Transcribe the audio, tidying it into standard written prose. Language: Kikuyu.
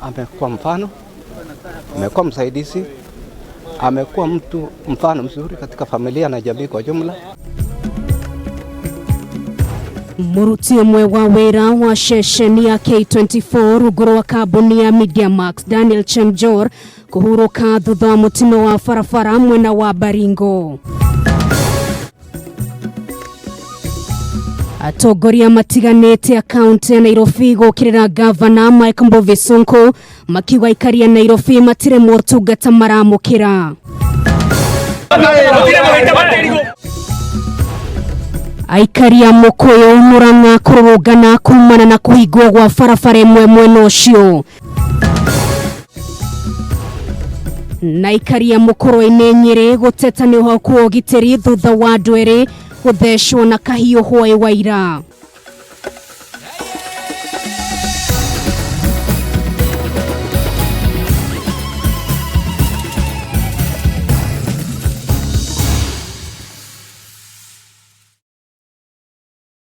Amekuwa mfano, amekuwa msaidizi, amekuwa mtu mfano mzuri katika familia na jamii kwa jumla. Mũruti ũmwe wa wĩra wa ceceni ya K24 rungu rwa kambuni ya Mediamax Daniel Chemjor kũhurũka thutha wa mũtino wa barabara mwena wa Baringo. Atongoria matiganĩte a kaunti ya Nairobi gũkĩrĩra gavana Mike Mbuvi Sonko makiuga aikari a Nairobi matirĩ motungata maramũkĩra. Aikari a Mũkũyũ Mũrang'a kũrũrũngana kumana na kũhingwo gwa barabara ĩmwe mwena ũcio. Na aikari a Mũkũrwe-inĩ Nyĩrĩ gũteta nĩ ũhoku wa ũgitĩri thutha wa andũ erĩ gũthecwo na kahiũ hwaĩ wa ira.